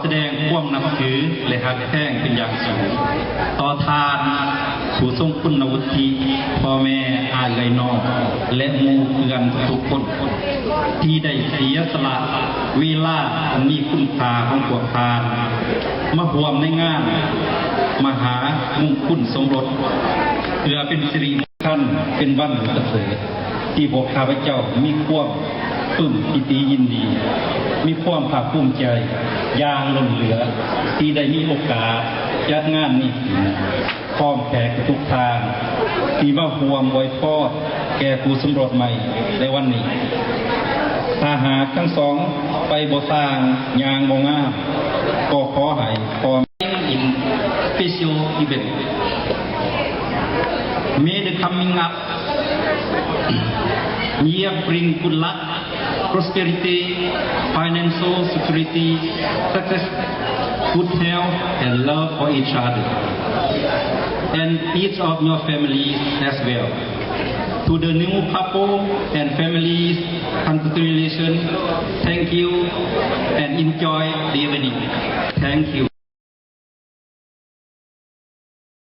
ສະແດງຄວາມນັບຖື ແລະ ຮັກແພງເປັນຢ່າງສູງ ຕໍ່ທ່ານຜູ້ຊົງຄຸນນະວຸດທິ, ພໍ່ແມ່, ອ້າຍເອື້ອຍນ້ອງ ແລະ ໝູ່ເພື່ອນທຸກໆຄົນ ທີ່ໄດ້ເສຍສະຫຼະເວລາອັນມີຄຸນຄ່າຂອງພວກທ່ານ ມາຮ່ວມໃນງານມະຫາມຸງຄຸນສົມລົດ ເພື່ອເປັນສິລິ ຄັນເປັນວັນອັນປະເສີດ ທີ່ພວກຂ້າພະເຈົ້າມີຄວາມປຶ້ມປີຕິຍິນດີ, ມີຄວາມພາກພູມໃຈຢ່າງລົ້ນເຫຼືອ ທີ່ໄດ້ມີໂອກາດຈັດງານນີ້ຂຶ້ນ ພ້ອມແຂກທຸກທ່ານ ທີ່ມາຮ່ວມອວຍພອນແກ່ຄູ່ສົມລົດໃໝ່ໃນວັນນີ້. ຖ້າຫາກທັງສອງໄປບໍ່ຕ່າງ, ຍ່າງບໍ່ງາມ, ກໍຂໍໃຫ້ພໍ່ in special event. May the coming up year bring good luck, prosperity, financial security, success, good health, and love for each other and each of your families as well. To the new couple and families, congratulations. Thank you and enjoy the evening. Thank you.